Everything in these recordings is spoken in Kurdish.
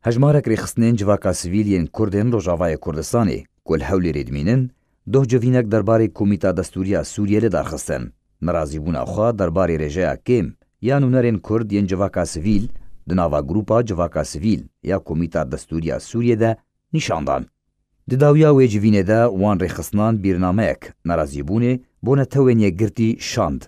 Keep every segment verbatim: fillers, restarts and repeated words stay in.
Hejmarek rêxistinên civaka sivîl yên Kurd ên Rojavayê Kurdistanê ku li Hewlêrê dimînin, doh civînek derbarê Komîta Destûrî ya Sûriyê li dar xistin. Nerazîbûna xwe derbarê rêjeya kêm ya nûnerên Kurd yên civaka sivîl di nava Grûpa Civaka Sivîl ya Komîta Destûrî ya Sûriyê de nîşan dan. Di dawiya wê civînê de wan rêxistinan bîrnameyek nerazîbûnê bo netewên yekgirtî şand,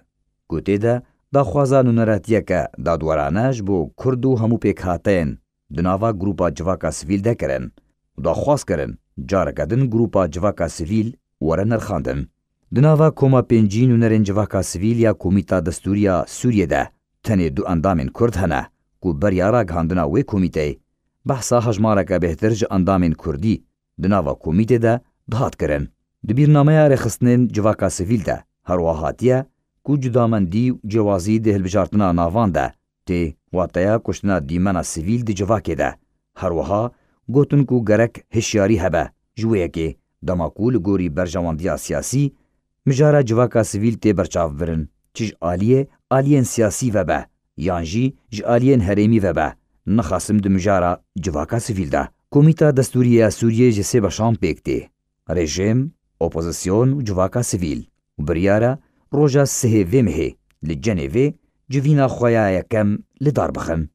ku tê de daxwaza nûneratiyeke dadwerane ji bo Kurd û hemû pêkhateyên di nava Grûpa Civaka Sivîl de kirin û daxwaz kirin careke din Grûpa Civaka Sivîl were nirxandin. Di nava koma pêncî nûnerên civaka sivîl ya Komîta Destûrî ya Sûriyê de tenê du endamên Kurd hene ku beriya ragihandina wê komîteyê behsa hejmareke bêhtir ji endamên Kurdî di nava komîtê de dihat kirin. Di bîrnameya rêxistinên civaka sivîl de her wiha hatiye ku cudamendî û cêwazî di hilbijartina navan de tê wateya kuştina dîmena sivîl di civakê de. Her wiha gotin ku gerek hişyarî hebe ji wê yekê, dema ku li gorî berjewendiya siyasî mijara civaka sivîl tê berçavbirin, çi ji aliyê aliyên siyasî vebe yan jî ji aliyên herêmî vebe, nexasim di mijara civaka sivîl de. Komîta Destûrî ya Sûriyê ji sê beşan pêk tê: rejîm, opozîsyon û civaka sivîl û biryar e roja sihê vê mehê li Cenêvê civîna xwe ya yekem li dar bixin.